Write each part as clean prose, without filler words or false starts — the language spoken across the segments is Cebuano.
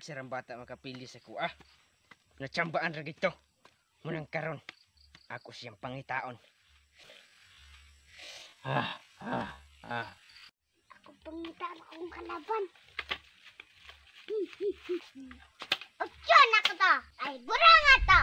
Asa rang bata makapili sa kuha? Natsambaan ra gito. Munang karon ako siyang pangitaon. Ah, ah, ah. Ako pangitaan akong kalaban. Otso na ko to. Ay, buranga to.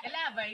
Elabay.